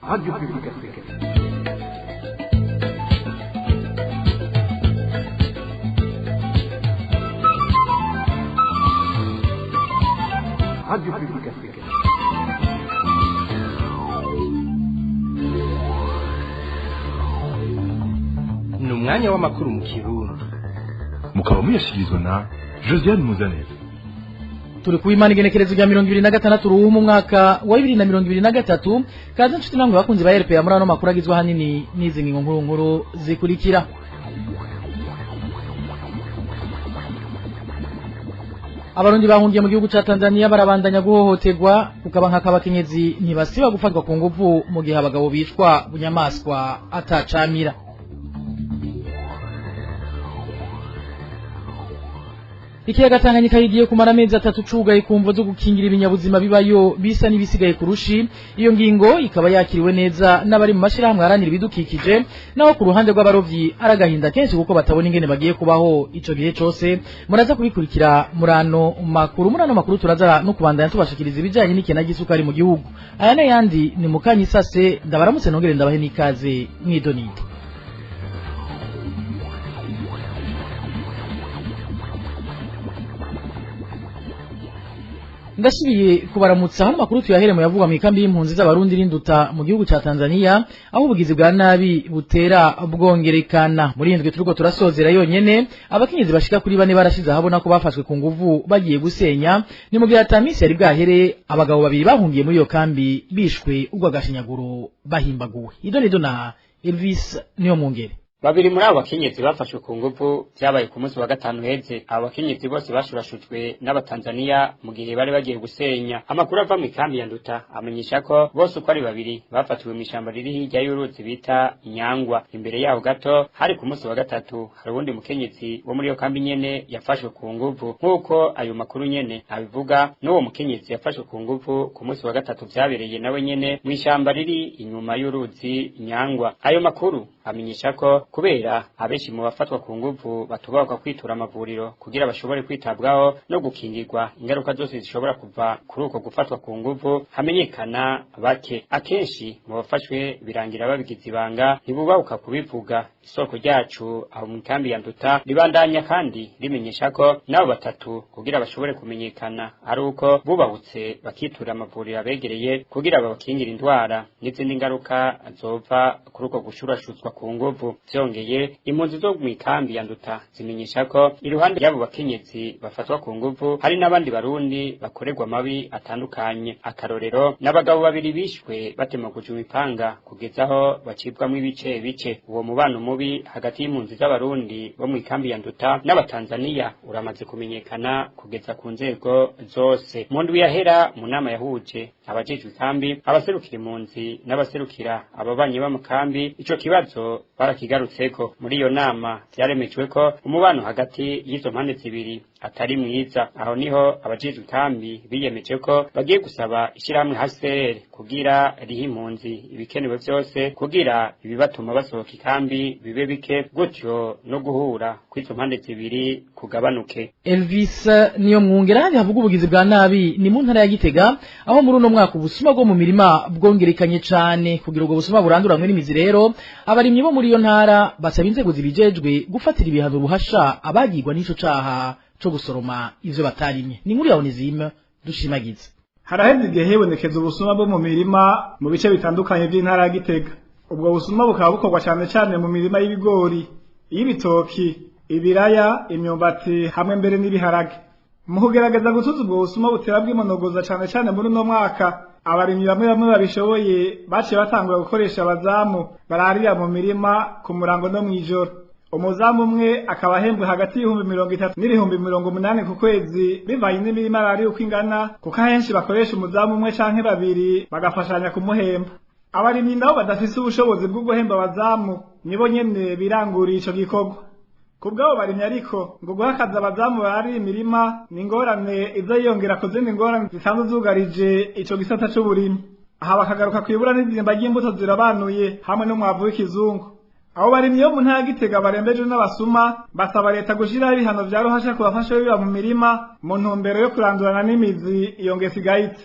Radio Publique Africaine. Radio Publique Africaine. Ni umwanya w'amakuru mu Kirundi. Mukaba muyashyikirizwa na Josiane Muzaneza. Turi ku Imana, igenekerezo rya 26 ruhumu mwaka wa 2023. Kaze nshuti namwe bakunzi ba RPA muri ano makuru agizwe ahanini n'izi ngingo nkuru nkuru zikurikira. Abarundi bahungiye mu gihugu ca Tanzania barabandanya guhohoterwa, kukaba nk'akabakenyezi ntibasiba gufatwa ku nguvu, mu gihe abagabo bicwa bunyamaswa atacamira. Ikiyaga Tanganyika yigiye kumara amezi 3 cugaye ku mvo zo gukingira ibinyabuzima bibayo bisa n'ibisigaye kurushi. Iyo ngingo ikaba yakiriwe neza n'abari mu mashirahamwe aharanira ibidukikije, naho ku ruhande rw'abarovyi aragahinda kenshi kuko batabona ingene bagiye kubaho ico gihe cose. Muraza kubikurikira murano makuru. Murano makuru turaza no kubandanya tubashikiriza ibijanye n'ikena ry'isukari mu gihugu. Aya n'ayandi ni mukanya isase. Ndabaramutse nongere ndabahe n'ikaze mwidonido. Ndasubiye kubaramutsa. Hano makuru tuyahere mu yavuga mu ikambi y'impunzi z'Abarundi rinduta mu gihugu ca Tanzania, aho ubugizi bwa nabi butera bwongerekana. Muri indwi turiko turasozera yonyene, abakenyezi bashika kuri bane barashize ahabona ko bafashwe ku nguvu bagiye gusenya. Ni mu gihe atamisi yari bwahere abagabo babiri bahungiye muri iyo kambi bishwe urw'agashinyaguro bahimbaguwe. Idonido na Elvis niyo mungere. Babiri muri abo bakenyezi bafashwe ku nguvu vyabaye ku munsi wa gatanu heze. Abo bakenyezi bose bashurashujwe n'Abatanzaniya mu gihe bari bagiye gusenya. Amakuru ava mw'ikambi ya Nduta amenyesha ko bose uko ari babiri bafatiwe mw'ishamba riri hirya y'uruzi bita Nyangwa. Imbere yaho gato hari ku munsi wa gatatu hari uwundi mukenyezi wo muri iyo kambi nyene yafashwe ku nguvu, nk'uko ayo makuru nyene abivuga. N'uwo mukenyezi yafashwe ku nguvu ku munsi wa gatatu vyabereye nawe nyene mw'ishamba riri inyuma y'uruzi Nyangwa. Ayo makuru amenyesha ko kubera abenshi mu bafatwa ku nguvu batubakwa kwitura amavuriro kugira bashobore kwitabwaho no gukingirwa ingaruka zose zishobora kuva kuri uko gufatwa ku nguvu, hamenyekana bake. Akenshi mu bafashwe birangira babigize ibanga, ntibubahuka kubivuga. Isoko ryacu aho mu ikambi ya Nduta ribandanya kandi rimenyesha ko n'abo batatu kugira bashobore kumenyekana ari uko bubahutse bakitura amavuriro abegereye kugira babakingire indwara n'izindi ngaruka zova kuri uko gushurashuzwa ku nguvu. Vyongeye, impunzi zo mw'ikambi ya Nduta zimenyesha ko iruhande y'abo bakenyezi bafatwa ku nguvu hari n'abandi Barundi bakorerwa amabi atandukanye. Akarorero n'abagabo babiri bishwe batemaguje imipanga kugeza aho bacibwamwo ibice bice. Uwo mubano mubi hagati y'impunzi z'Abarundi bo mw'ikambi ya Nduta n'Abatanzaniya uramaze kumenyekana kugeza ku nzego zose. Mu ndwi yahera, mu nama yahuje abajejwe ikambi, abaserukira impunzi n'abaserukira ababanyi b'amakambi, ico kibazo barakigarutseko. Muri iyo nama vyaremejwe ko umubano hagati y'izo mpande zibiri atari mwiza. Aho niho abajejwe ikambi biyemeje ko bagiye gusaba ishirahamwe HCR kugira rihe impunzi ibikenewe vyose kugira ibibatuma basohoka ikambi bibe bike, gutyo no guhura kw'izo mpande zibiri kugabanuke. Elvis niyo mwungera. Handi havuga ubugizi bwa nabi ni mu ntara ya Gitega, aho muri uno mwaka ubusuma bwo mu mirima bwongerekanye cane. Kugira ubwo busuma buranduranwe n'imizi rero, abarimyi bo muri iyo ntara basaba inzego zibijejwe gufatira ibihano ruhasha abagirwa n'ico caha co gusoroma ivyo batarimye. Ni nkuru ya Onizime dushimagiza. Haraheze igihe hibonekeza ubusuma bwo mu mirima mu bice bitandukanye by'intara ya Gitega. Ubwo busuma bukaba bukorwa cyane cyane mu mirima y'ibigori, y'ibitoki, ibiraya, imyumbati hamwe mbere n'ibiharage. Mu kugerageza gutuza ubwo busuma butera bwimonogoza cyane cyane muri uno mwaka, abarimyi bamwe bamwe babishoboye baciye batangura gukoresha abazamu bararira mu mirima ku murango no mw'ijoro. Umuzamu umwe akaba ahembwa hagati y'30,000 n'80,000 ku kwezi, bivanye n'imirima arari uko ingana, kuko ahenshi bakoresha umuzamu umwe canke babiri bagafashanya kumuhemba. Abarimyi nabo badafise ubushobozi bwo guhemba abazamu nibo nyene biranguriye ico gikorwa. Kubw'abo barimyi ariko, ngo guhakaza abazamu bararira imirima ni ingorane iza yiyongera ku zindi ngorane zisanzwe zugarije ico gisata c'uburimyi. Aha bakagaruka kw'ibura n'izimba ry'imbuto zirabanuye hamwe n'umwavu w'ikizungu. Abo barimyi bo mu ntara ya Gitega barembejwe n'abasuma basaba leta gushiraho ibihano vya ruhasha ku bafasha biba mu mirima mu ntumbero yo kurandurana n'imizi iyo ngeso igayitse.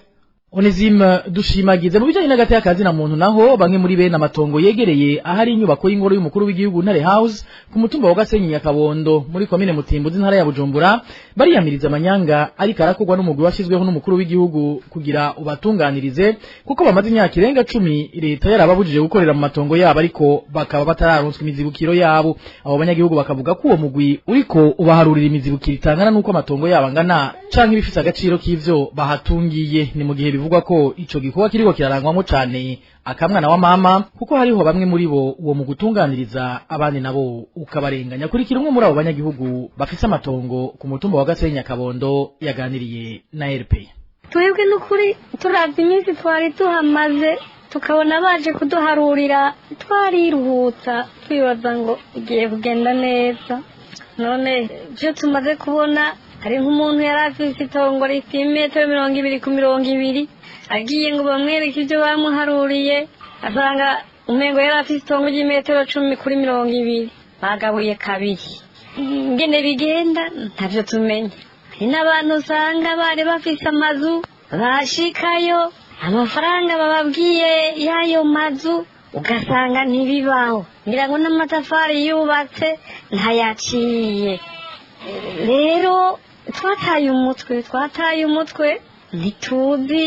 Onesime dushimagize. Mu bijanye n'agateka kazina muntu naho, bamwe muri bene amatongo yegereye ahari inyubako y'ingoro y'umukuru w'igihugu Ntare House ku mutumba wa Gasenyi Nyakabondo muri komine Mutimbuzi, intara ya Bujumbura, bariyamiriza amanyanga ariko arakorwa n'umugwi washyizweho n'umukuru w'igihugu kugira ubatunganirize, kuko bamaze imyaka irenga 10 leta yarababujije gukorera mu matongo yabo, ariko bakaba batararonswa imizibukiro yabo. Abo banyagihugu bakavuga ko uwo mugwi uriko ubaharurira imizibukiro itangana n'uko amatongo yabo angana canke ibifise agaciro k'ivyo bahatungiye. Ni mu gihe bivugwa ko ico gikorwa kiriko kirarangwamo cane akamwana wa mama, kuko hariho bamwe muri bo uwo mu gutunganiriza, abandi nabo ukabarenganya. Kurikira umwe muri abo banyagihugu bafise amatongo ku mutumba wa Gasenyi Kabondo yaganiriye na RP. Twebwe n'ukuri turavye iminsi twari tuhamaze, tukabona baje kuduharurira, twariruhutsa twibaza ngo igiye kugenda neza. None ivyo tumaze kubona, hari nk'umuntu yari afise itongo rifite imetero 20 ku 20, agiye ngo bamwereke ibyo bamuharuriye, asanga umengo yari afise itongo ry'imetero 10 kuri 20, bagabuye kabiri. Ingene bigenda ntavyo tumenya. Hari n'abantu usanga bari bafise amazu, bashikayo amafaranga bababwiye y'ayo mazu ugasanga ntibibaho, ngira ngo n'amatafari yubatse ntayaciye. Rero twataye umutwe, twataye umutwe, ntituzi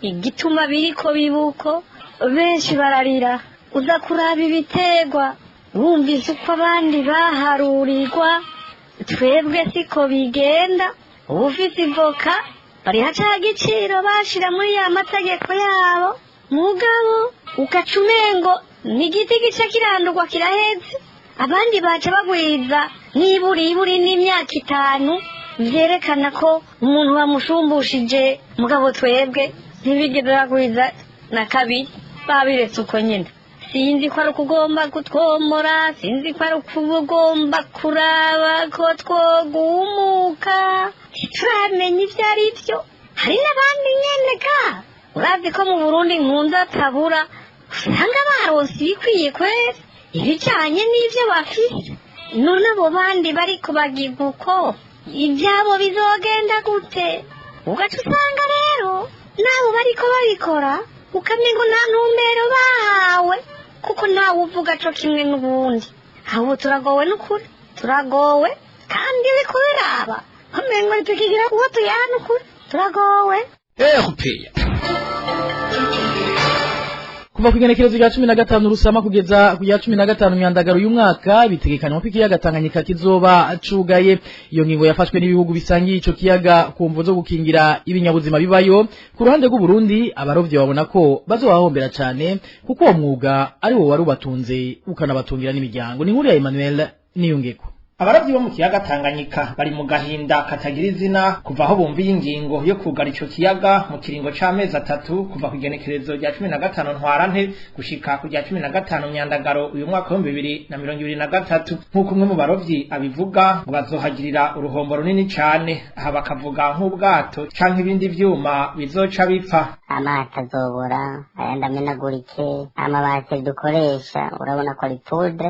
igituma biriko bibuko. Benshi bararira. Uza kuraba ibiterwa, wumvise uko abandi baharurirwa, twebwe siko bigenda. Uba ufise ivoka bariha ca giciro bashira muri ya mategeko yabo, mugabo ugaca umengo ni igiti gica kirandurwa kiraheze, abandi baca bagwiza niburi n'imyaka 5, vyerekana ko umuntu bamushumbushije. Mugabo twebwe ntibigeze bagwiza na kabiri, babiretse uko nyene. Sinzi ko ari ukugomba kutwomora, sinzi ko ari ukugomba kuraba ko twogumuka, ntituramenya ivyo ari vyo. Hari n'abandi nyene ga urazi ko mu Burundi nkunze atabura, usanga baronse ibikwiye kwera ibijanye n'ivyo bafise. None abo bandi bariko bagiga uko, ivyabo bizogenda gute? Ugaca usanga rero nabo bariko babikora ukamengo nta ntumbero bahawe, kuko ntawe uvuga co kimwe n'ubundi. Ahubwo turagowe n'ukuri, turagowe, kandi biriko biraba umengo ntitukigira uwo tuyaha. N'ukuri turagowe. RPA. Kuva ku igenekerezo rya 15 Rusama kugeza ku rya 15 Myandagaro y'umwaka, bitegekanywa ko ikiyaga Tanganyika kizoba cugaye. Iyo ngingo yafashwe n'ibihugu bisangiye ico kiyaga ku mvo zo gukingira ibinyabuzima bibayo. Ku ruhande rw'u Burundi, abarovyi babona ko bazobahombera cane, kuko uwo mwuga ari wo wari ubatunze ukanabatungira n'imiryango. Ni inkuru ya Emmanuel Niyungeko. Abarovyi bo mu kiyaga Tanganyika bari mu gahinda katagira izina kuva aho bumviye ingingo yo kugara ico kiyaga mu kiringo c'amezi 3, kuva ku igenekerezo rya 15 Ntwarante gushika ku rya 15 Myandagaro uyu mwaka w'2023. Nk'uko umwe mu barovyi abivuga, ngo bazohagirira uruhombo runini cane. Aha bakavuga nk'ubwato canke ibindi vyuma bizoca bipfa. Amato azobora, ayandi amenagurike. Amabati dukoresha urabona ko ari poudre,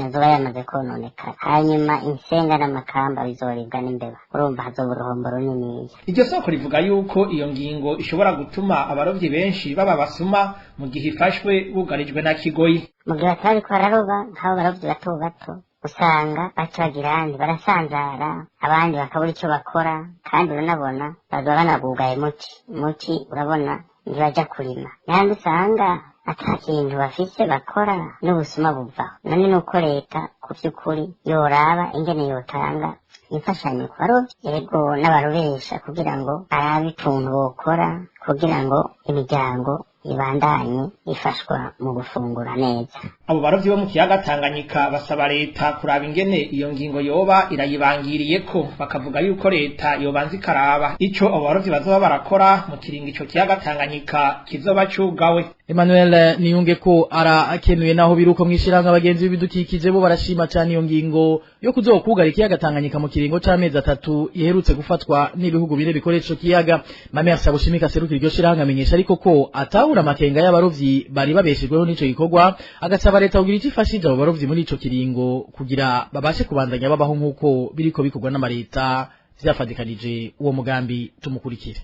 azoba yamaze kononekara. Hanyuma insenga n'amakamba bizoribwa n'imbeba. Urumva hazoba uruhombo runiniya. Iryo soko rivuga yuko iyo ngingo ishobora gutuma abarovyi benshi baba basuma mu gihe ifashwe bugarijwe na kigoyi. Mu gihe batariko bararoba, nk'abo barovyi bato bato usanga baca bagira ahandi barasanzara, abandi bakabura ico bakora. Kandi uranabona bazoba banagugaye muci muci, urabona ntibaja kurima, n'ahandi usanga ata kintu bafise bakora, n'ubusuma buvaho. None nuko leta ku vy'ukuri yoraba ingene yotanga imfashanyo ku barovyi, yego n'abarobesha, kugira ngo barabe ukuntu bokora kugira ngo imiryango ibandanye ifashwa mu gufungura neza. Abo barovyi bo mu kiyaga Tanganyika basaba leta kuraba ingene iyo ngingo yoba irayibangiriyeko. Bakavuga yuko leta yobanza ikaraba ico abo barovyi bazoba barakora mu kiringo ico kiyaga Tanganyika kizoba cugawe. Emmanuel Niyunge ko arakenuye. Naho biruko, mwishiranga abagenzi b'ibidukikije bo barashima cyane iyo ngingo yo kuzokugara ikiyaga Tanganyika mu kiringo c'amezi 3 iherutse gufatwa n'ibihugu bine bikoresha ico kiyaga. Mame Asabushimika serukira iryo shiranga amenyesha ariko ko atahura amakenga y'abarovyi bari babeshejweho n'ico gikorwa, agasaba leta kugira ico ifashije abo barovyi muri ico kiringo kugira babashe kubandanya babaho nk'uko biriko bikorwa n'amareta vyafatikanije uwo mugambi. Tumukurikire.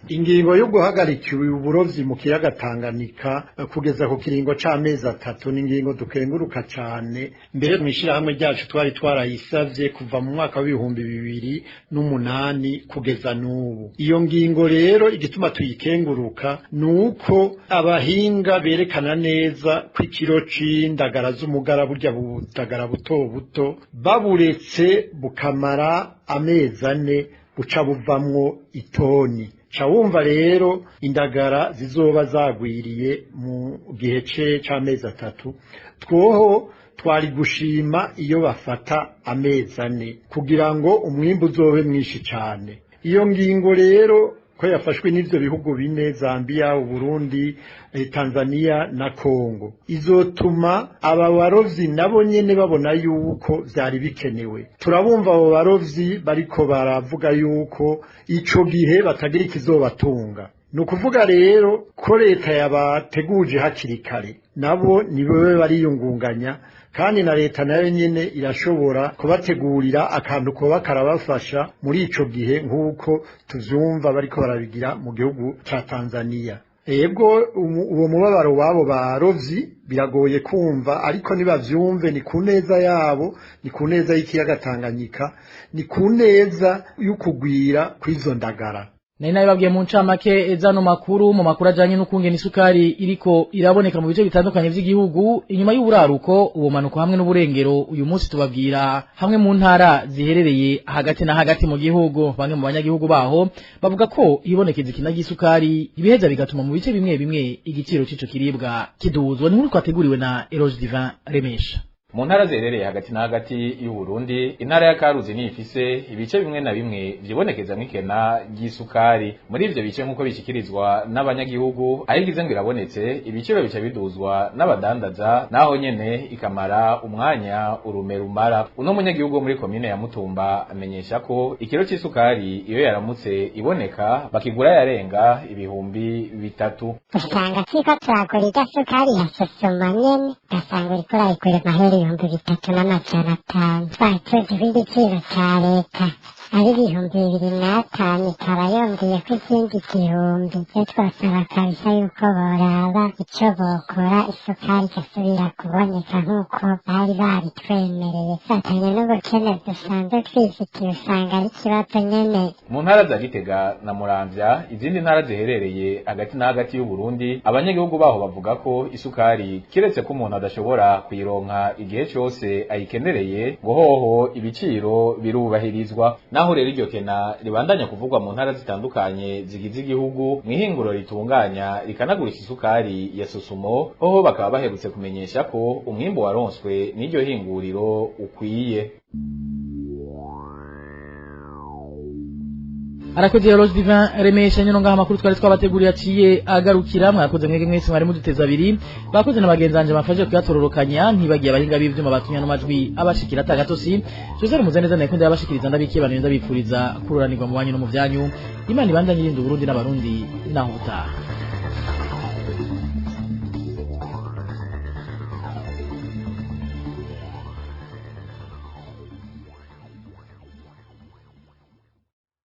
Ingingo yo guhagarika uburovyi mu kiyaga Tanganyika kugeza ku kiringo c'amezi 3 ni ingingo dukenguruka cane. Mbere mw'ishirahamwe ryacu twari twarayisavye kuva mu mwaka w'ibihumbi 2008 kugeza n'ubu. Iyo ngingo rero igituma tuyikenguruka nuko abahinga berekana neza ko ikiro c'indagara z'umugara burya budagara buto buto baburetse bukamara amezi 4 buca buvamwo itoni. Wumva rero indagara zizoba zagwiriye mu gihe c'amezi 3. Twoho twari gushima iyo bafata amezi 4 kugira ngo umwimbu uzobe mwinshi cane. Iyo ngingo rero ko yafashwe n'ivyo bihugu bine, Zambia, Burundi, Tanzania na Kongo, izotuma aba barovyi nabo nyene babona yuko vyari bikenewe. Turabumva abo barovyi bariko baravuga yuko ico gihe batagira ikizobatunga. Ni ukuvuga rero ko leta yabateguje hakiri kare, nabo nibo bariyungunganya, kandi na leta nayo nyene irashobora kubategurira akantu koba karabafasha muri ico gihe nk'uko tuvyumva bariko barabigira mu gihugu ca Tanzania. Ego uwo mubabaro wabo barovyi biragoye kumva, ariko nibavyumve ni ku neza yabo, ni ku neza y'ikiyaga Tanganyika, ni ku neza y'ukugwira kw'izo ndagara. Nari nabibabwiye mu ncamake zano makuru, mu makuru ajanye n'ukungena isukari iriko iraboneka mu bice bitandukanye vy'igihugu inyuma y'uburaruko, ubumanuko hamwe n'uburengero. Uyu munsi tubabwira hamwe mu ntara ziherereye hagati na hagati mu gihugu. Bamwe mu banyagihugu baho bavuga ko ibonekeza ikina ry'isukari ibiheza bigatuma mu bice bimwe bimwe igiciro c'ico kiribwa kiduzwa. Ni nkuru twateguriwe na Eloge Divin Remesha. Mu ntara ziherereye hagati na hagati y'u Burundi, intara ya Karuzi ni ifise ibice bimwe na bimwe vyibonekeza mw'ikena ry'isukari. Muri ivyo bice nk'uko bishikirizwa n'abanyagihugu, aho igize ngo irabonetse, ibiciro bica biduzwa n'abadandaza, naho nyene ikamara umwanya urume rumara. Uno munyagihugu wo muri komine ya Mutumba amenyesha ko ikiro c'isukari iyo yaramutse iboneka bakigura yarenga 3000. Usanga kiriko turagura irya sukari ya Sosoma nyene, ugasanga uriko urayigura amahera 3500. Twari tuzi ko igiciro ca leta ari 2005, ikaba yongeyeko ikindi 1000. Ivyo twosaba kabisa yuko boraba ico bokora isukari igasubira kuboneka nk'uko bari babitwemereye. Fatanye n'ubukene dusanzwe twifitiye, usanga ari ikibazo nyene. Mu ntara za Gitega na Muramvya, izindi ntara ziherereye hagati na hagati y'u Burundi, abanyagihugu baho bavuga ko isukari kiretse ko umuntu adashobora kuyironka igihe cose ayikenereye, ngo hoho ibiciro birubahirizwa. Naho rero iryo kena ribandanya kuvugwa mu ntara zitandukanye zigize igihugu, mw'ihinguro ritunganya rikanagurisha isukari ya Sosumo, hoho bakaba baherutse kumenyesha ko umwimbu waronswe n'iryo hinguriro ukwiye. Arakoze Eloge Divin Remesha. Nyino ngaha makuru twari twabateguriye aciye agarukira. Mwakoze mwege mwese mwari muduteza abiri, bakoze na bagenzanje bafashe kuyatororokanya, ntibagiye abahinga b'ivyuma batumya no majwi abashikira atagatosi. Joseph Muzaneza nayo ndabashikiriza, ndabikiye abantu ndabipfuriza kururanirwa mu banyu no mu vyanyu. Imana ibandanye irinda Burundi n'abarundi naho utaha.